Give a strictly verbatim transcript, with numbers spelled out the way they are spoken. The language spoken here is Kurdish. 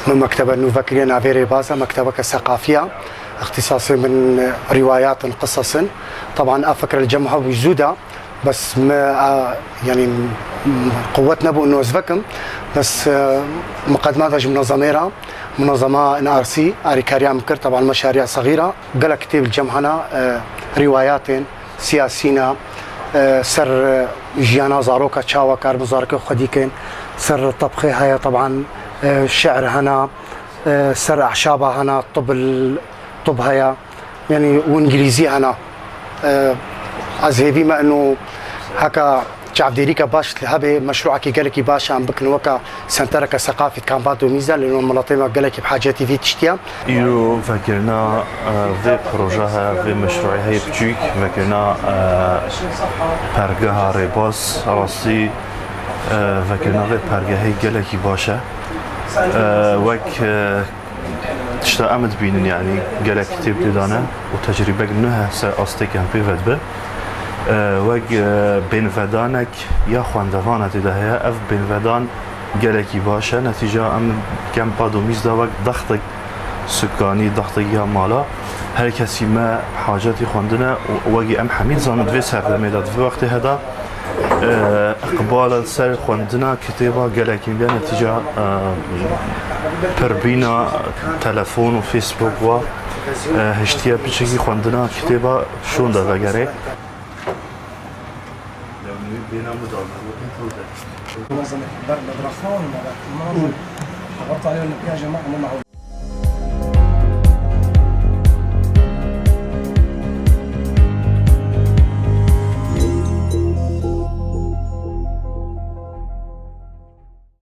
Min mektebe nû vekiriye, navê Rêbaz e, mektebeke seqafiya. Îxtîsasê min rîwayat in, qisas in. Teban ev fikre li cem min hebû zû de, bes me, e, yanî, m-, quwet nebû ino ez vekim. Bes, e, miqedimata ji munezemê re, munezema N R C, arîkariya min kir, teban meşariya sexîra. Gelek kitêb li cem hene, e, rîwayatên, siyasî ne, e, ser, e, jiyana zaroka çawa kar bi zarokê xwe dîkin, ser tebxê heye, teban, e, şi'r hene, e, ser eşaba hene, tib, tib heye. Yanî û îngilîzî hene. E, ez hêvî me ino heka çavdêrîke baş li hebe meşrûekî gelekî baş em bikin weke sentereke seqafî di kampa Domîza, lê no miletê me gelekî bi hacetî vî tiştiye. Îro vekirina, e, vê proje heye, vê meşrûyê heye biçûk, vekirina, e, pergeha Rêbaz, rastî, e, vekirina vê pergehê gelekî baş e. E, wek, e, tişta em dibînin, yanî gelek kitêb tê de ne û tecrîbek nû he ser astê kempê vedibe. E, wek, e, bênvedanek ya xwendevana tê de heye. Ev bênvedan gelekî baş e. Netîca em kempa Domîz de wek dextek sukanî, dextek ya mala. Her kesî me hacetî xwendin e û wekî em hemî dizanin di vê serdemê de, di vê wextê heda, e, iqbala li ser xwendina kitêba gelekî bîya, netîca, e, pirbîna telefon û Facebook wa, e, hiştiye piçekî xwendina kitêba şûn de vegerê.